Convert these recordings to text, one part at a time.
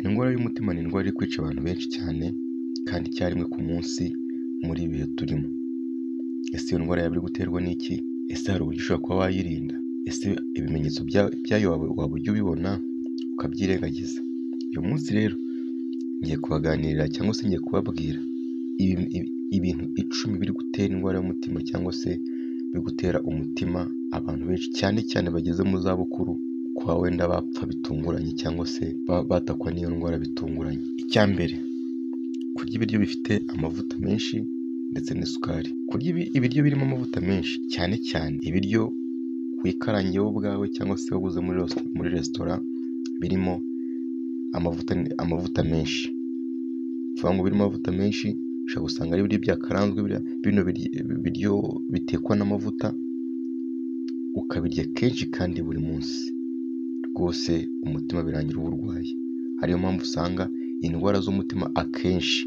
Indwara y'umutima ni indwara iri kwica abantu benshi cyane kandi icyarimwe ku munsi muri ibi bihe turimo. Ese iyo ndwara yaba iri guterwa n'iki? Ese hari uburyo ushobora kuba wayirinda? Ese ibimenyetso byayo waba ujya ubibona ukabyirengagiza? Uyu munsi rero ngiye kubaganirira cyangwa se ngiye kubabwira ibintu 10 biri gutera indwara y'umutima cyangwa se biri gutera umutima abantu benshi cyane cyane bageze mu zabukuru, kuba wenda bapfa bitunguranye cyangwa se batakwa n'iyo ndwara bitunguranye. Icya mbere, kurya ibiryo bifite amavuta menshi ndetse n'isukari. Kurya ibiryo birimo amavuta menshi cyane cyane ibiryo wikarangiye wowe ubwawe cyangwa se waguze muri resitora birimo amavuta menshi. Bivuga ngo birimo amavuta menshi, ushobora gusanga ari ibiryo byakaranzwe, bino biryo bitekwa n'amavuta, ukabirya kenshi kandi buri munsi, rwose umutima birangira uwurwaye. Ariyo mpamvu usanga indwara z'umutima akenshi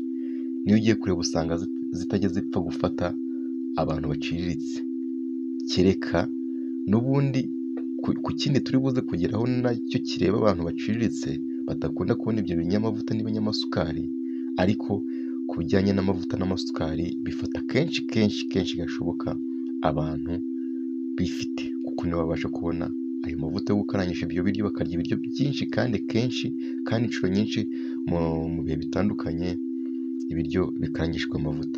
niyo ugiye kureba usanga zitajya zipfa gufata abantu baciriritse, kereka n'ubundi ku kindi turi buze kugeraho nacyo kireba abantu baciriritse badakunda kubona ibyo binyamavuta n'ibinyamasukari, ariko ku bijyanye n'amavuta n'amasukari bifata kenshi kenshi kenshi gashoboka abantu bifite, kuko nibo babasha kubona ayo mavuta yo gukarangisha ibyo biryo, bakarya ibiryo byinshi kandi kenshi kandi inshuro nyinshi mu bihe bitandukanye, ibiryo bikarangishwa amavuta.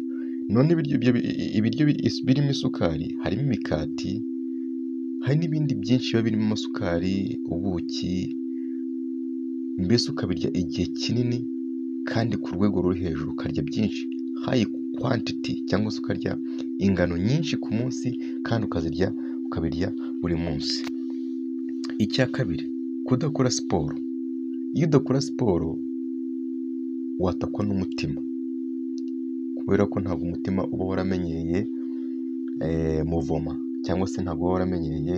None ibiryo birimo isukari harimo imikati, hari n'ibindi byinshi biba birimo amasukari, ubuki, mbese ukabirya igihe kinini kandi ku rwego ruri hejuru, ukarya byinshi high quantity cyangwa se ukarya ingano nyinshi ku munsi kandi ukazirya ukabirya buri munsi. Icya kabiri, kudakora siporo. Iyo udakora siporo watakwa n'umutima, kubera ko ntabwo umutima uba waramenyereye mouvement cyangwa se ntabwo uba waramenyereye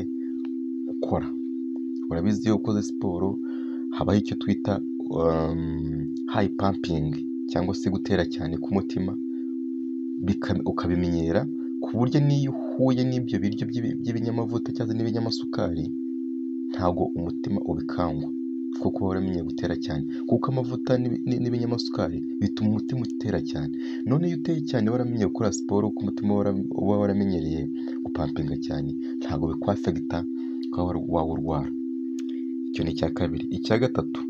gukora. Urabizi iyo ukoze siporo habaho icyo twita high pumping cyangwa se gutera cyane k'umutima, ukabimenyera ku buryo n'iyo uhuye n'ibyo biryo by'ibinyamavuta cyangwa se n'ibinyamasukari ntabwo umutima ubikangwa, kuko uba waramenyereye gutera cyane, kuko amavuta n'ibinyamasukari bituma umutima utera cyane. None iyo uteye cyane waramenyereye gukora siporo, kuko umutima uba waramenyereye gupampinga cyane, ntabwo bikwaffecta ukaba wawurwara. Icyo ni icya kabiri. Icya gatatu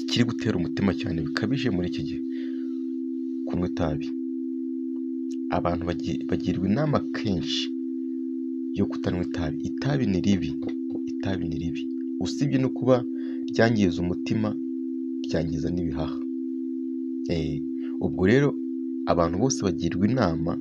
kiri gutera umutima cyane bikabije muri iki gihe, kunywa itabi. Abantu bagirwa inama kenshi yo kutanywa itabi. Itabi ni ribi, itabi ni ribi. Usibye no kuba ryangiza umutima, ryangiza n'ibihaha. Ubwo rero abantu bose bagirwa inama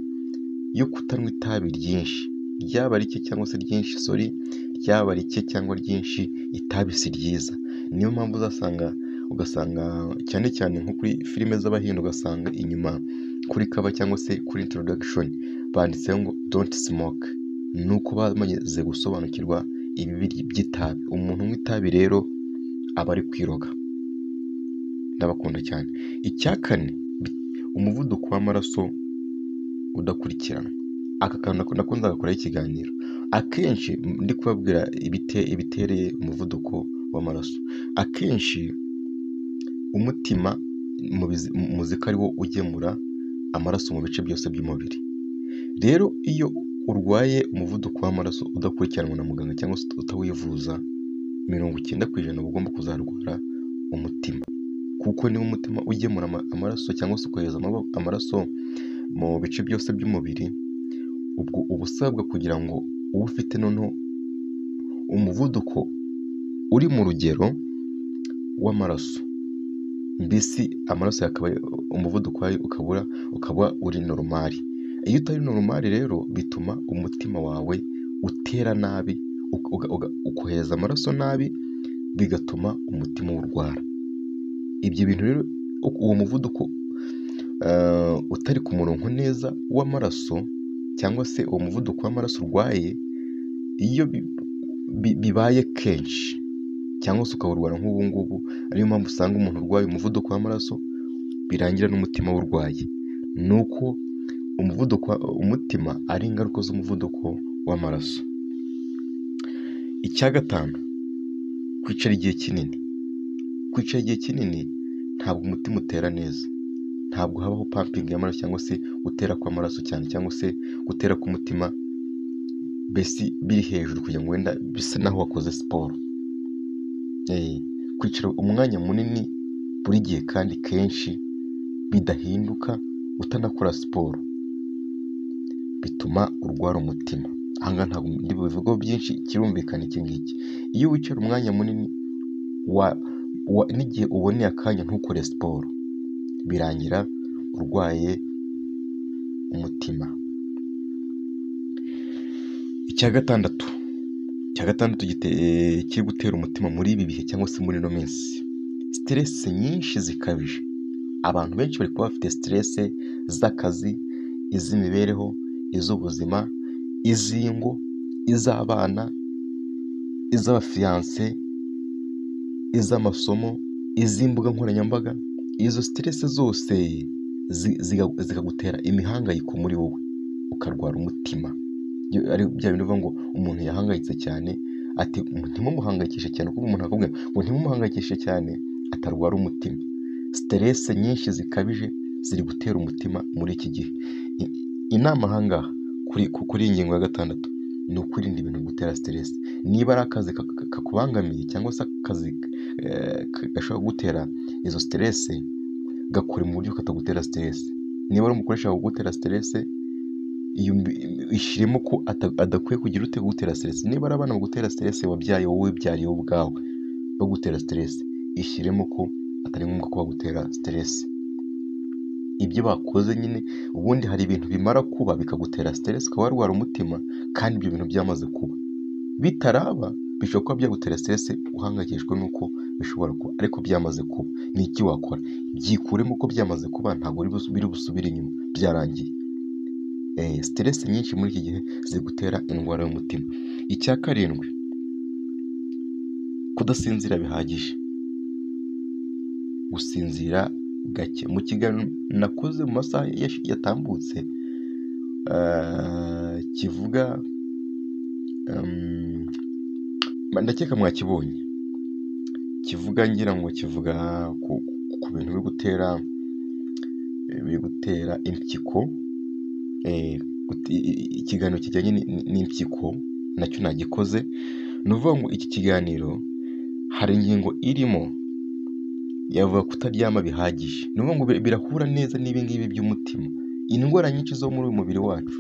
yo kutanywa itabi ryinshi, ryaba rike cyangwa se ryinshi, sorry, ryaba rike cyangwa ryinshi, itabi si ryiza. Niyo mpamvu uzasanga ugasanga cyane cyane nko kuri filime z'Abahinde, ugasanga inyuma kuri cover cyangwa se kuri introduction banditseho ngo "Don't smoke". Ni uko bamaze gusobanukirwa ibibi by'itabi. Umuntu unywa itabi rero aba ari kwiroga. Ndabakunda cyane. Icya kane, umuvuduko w'amaraso udakurikiranwa. Aka kantu nako nzagakoraho ikiganiro. Akenshi ndi kubabwira ibitereye umuvuduko w'amaraso. Akenshi umutima muzi ko ari wo ugemura amaraso mu bice byose by'umubiri. Rero iyo urwaye umuvuduko w'amaraso udakurikiranwa na muganga cyangwa se utawivuza, 90% uba ugomba kuzarwara umutima, kuko niba umutima ugemura amaraso cyangwa se ukohereza amaraso mu bice byose by'umubiri, ubwo uba usabwa kugira ngo ube ufite noneho umuvuduko uri mu rugero w'amaraso, mbese amaraso umuvuduko wayo ukaba uri normal. Iyo utari normal rero bituma umutima wawe utera nabi, ukohereza amaraso nabi, bigatuma umutima uwurwara. Ibyo bintu rero, uwo muvuduko utari ku murongo neza w'amaraso cyangwa se uwo muvuduko w'amaraso urwaye, iyo bibaye kenshi cyangwa se ukawurwara nk'ubu ngubu, ariyo mpamvu usanga umuntu urwaye umuvuduko w'amaraso birangira n'umutima awurwaye, ni uko umuvuduko umutima ari ingaruka z'umuvuduko w'amaraso. Icya gatanu, kwicara igihe kinini. Kwicara igihe kinini Kwicara igihe kinini ntabwo umutima utera neza, ntabwo habaho pumping y'amaraso cyangwa se gutera kw'amaraso cyane cyangwa se gutera k'umutima mbese biri hejuru kugira ngo wenda bise naho wakoze siporo. Kwicara umwanya munini buri gihe kandi kenshi bidahinduka utanakora siporo bituma urwara umutima. Aha ngaha ntabwo ndi bubivugeho byinshi, kirumvikana iki ngiki. Iyo wicara umwanya munini n'igihe uboneye akanya ntukore siporo, birangira urwaye umutima. Icya gatandatu kiri gutera umutima muri ibi bihe cyangwa se muri ino minsi, stress nyinshi zikabije. Abantu benshi bari kuba bafite stress z'akazi, iz'imibereho, iz'ubuzima, iz'ingo, iz'abana, iz'abafiyanse, iz'amasomo, iz'imbuga nkoranyambaga. Izo stress zose zikagutera imihangayiko muri wowe, ukarwara umutima. Ari bya bindi uvuga ngo umuntu yahangayitse cyane, ati ntimumuhangayikishe cyane, kuko umuntu akubwira ngo ntimumuhangayikishe cyane atarwara umutima. Stress nyinshi zikabije ziri gutera umutima muri iki gihe. Inama aha ngaha kuri iyi ngingo ya gatandatu ni ukwirinda ibintu bigutera stress. Niba ari akazi kakubangamiye cyangwa se akazi gashobora kugutera izo stress, gakore mu buryo katagutera stress. Niba ari umukoresha wawe ugutera stress, ishyiremo ko adakwiye kugira ute kugutera stress. Niba ari abana bagutera stress wabyaye wowe wibyariye wowe ubwawe bagutera stress, ishyiremo ko atari ngombwa ko bagutera stress. Ibyo bakoze nyine, ubundi hari ibintu bimara kuba bikagutera stress ukaba warwara umutima, kandi ibyo bintu byamaze kuba. Bitaraba bishobora kuba byagutera stress uhangayikishijwe n'uko bishobora kuba, ariko byamaze kuba ni iki wakora? Byikuremo ko byamaze kuba, ntabwo biri busubire inyuma, byarangiye. Stress nyinshi muri iki gihe ziri gutera indwara y'umutima. Icya karindwi, kudasinzira bihagije, gusinzira gake. Mu kiganiro nakoze mu masaha yatambutse kivuga, ndakeka mwakibonye, kivuga ngira ngo kivuga ku bintu biri gutera impyiko, ikiganiro kijyanye n'impyiko nacyo nagikoze. Ni ukuvuga ngo iki kiganiro hari ingingo irimo yavuga kutaryama bihagije. Ni ukuvuga ngo birahura neza n'ibi ngibi by'umutima. Indwara nyinshi zo muri uyu mubiri wacu,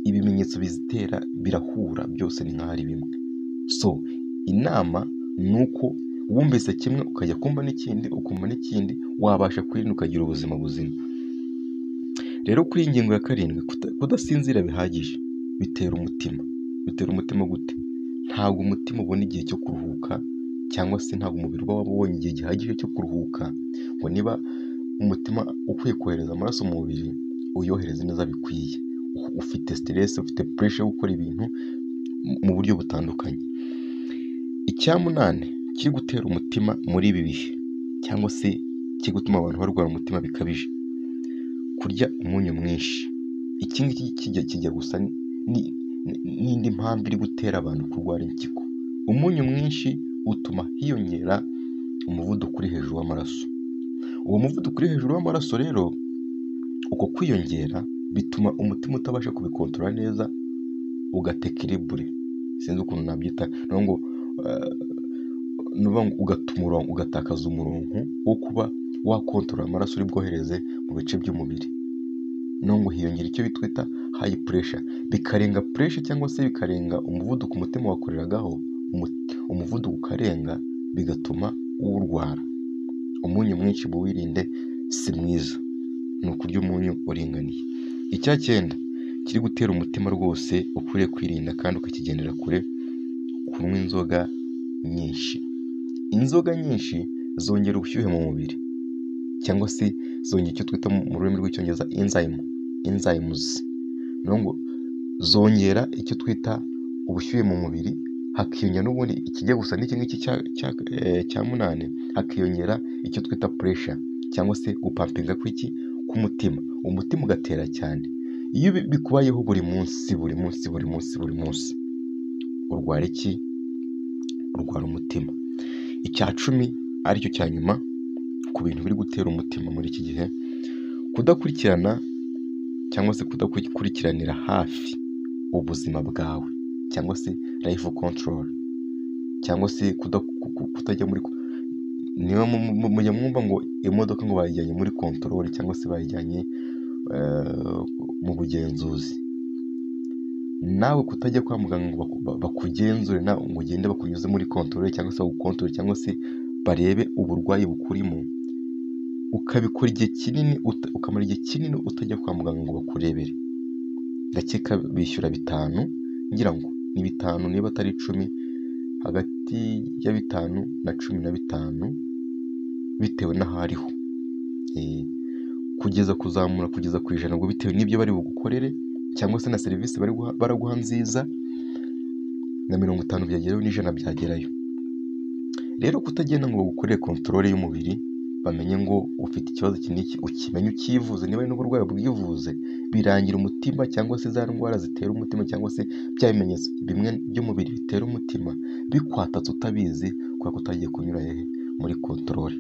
ibimenyetso bizitera birahura, byose ni nk'aho ari bimwe. So inama ni uko wumvise kimwe ukajya kumva n'ikindi, ukumva n'ikindi, wabasha kwirinda ukagira ubuzima buzima. Rero kuri iyi ngingo ya karindwi, kudasinzira bihagije bitera umutima. Bitera umutima gute? Ntabwo umutima ubona igihe cyo kuruhuka, cyangwa se ntabwo umubiri uba wabonye igihe gihagije cyo kuruhuka, ngo niba umutima ukwiye kohereza amaraso mu mubiri uyohereze neza bikwiye. Ufite stress, ufite pressure yo gukora ibintu mu buryo butandukanye. Icya munani kiri gutera umutima muri ibi bihe cyangwa se kiri gutuma abantu barwara umutima bikabije, kurya umunyu mwinshi. Iki ngiki kijya gusa n'indi mpamvu iri gutera abantu kurwara impyiko. Umunyu mwinshi utuma hiyongera umuvuduko uri hejuru w'amaraso. Uwo muvuduko uri hejuru w'amaraso rero, uko kwiyongera bituma umutima utabasha kubikontorora neza, ugatekiribure, sinzi ukuntu nabyita, ni ukuvuga ngo ugatuma ugatakaza umurongo wo kuba wakontorora amaraso uri bwohereze mu bice by'umubiri. No ngo hiyongera icyo twita high pressure, bikarenga pressure cyangwa se bikarenga umuvuduko umutima wakoreragaho, umuvuduko ukarenga bigatuma uwurwara. Umunyu mwinshi muwirinde si mwiza, ni ukurya umunyu uringaniye. Icya cyenda kiri gutera umutima rwose ukwiriye kwirinda kandi ukakigendera kure, kunywa inzoga nyinshi. Inzoga nyinshi zongera ubushyuhe mu mubiri cyangwa se zongera icyo twita mu rurimi rw'icyongereza enzymes, ni ngo zongera icyo twita ubushyuhe mu mubiri, hakiyongera n'ubundi ikijya gusa n'iki ngiki cya munani, hakiyongera icyo twita pressure cyangwa se gupampinga kw'iki k'umutima, umutima ugatera cyane. Iyo bikubayeho buri munsi buri munsi buri munsi buri munsi, urwara iki? Urwara umutima. Icya cumi aricyo cya nyuma ku bintu biri gutera umutima muri iki gihe, kudakurikirana cyangwa se kudakurikiranira hafi ubuzima bwawe cyangwa se life control, cyangwa se kutajya muri, niba mujya mwumva ngo imodoka ngo bayijyanye muri contrôle cyangwa se bayijyanye mu bugenzuzi, nawe kutajya kwa muganga ngo bakugenzure, ngo ugende bakunyuze muri contrôle cyangwa se bagukontorore cyangwa se barebe uburwayi bukurimo, ukabikora igihe kinini, ukamara igihe kinini utajya kwa muganga ngo bakurebere. Ndakeka bishyura 5, ngira ngo ni 5 niba atari 10, hagati ya 5 na 15 bitewe n'aho ariho, kugeza kuzamura kugeza ku 100, ubwo bitewe n'ibyo bari bugukorere cyangwa se na serivisi baraguha nziza, na 50 byagerayo n'100 byagerayo. Rero kutagenda ngo bagukorere contrôle y'umubiri, bamenye ngo ufite ikibazo iki n'iki, ukimenye ukivuze, niba ari n'uburwayi ubwivuze, birangira umutima cyangwa se za ndwara zitera umutima cyangwa se bya bimenyetso bimwe by'umubiri bitera umutima bikwatatse utabizi, kubera ko utagiye kunyura hehe? Muri contrôle.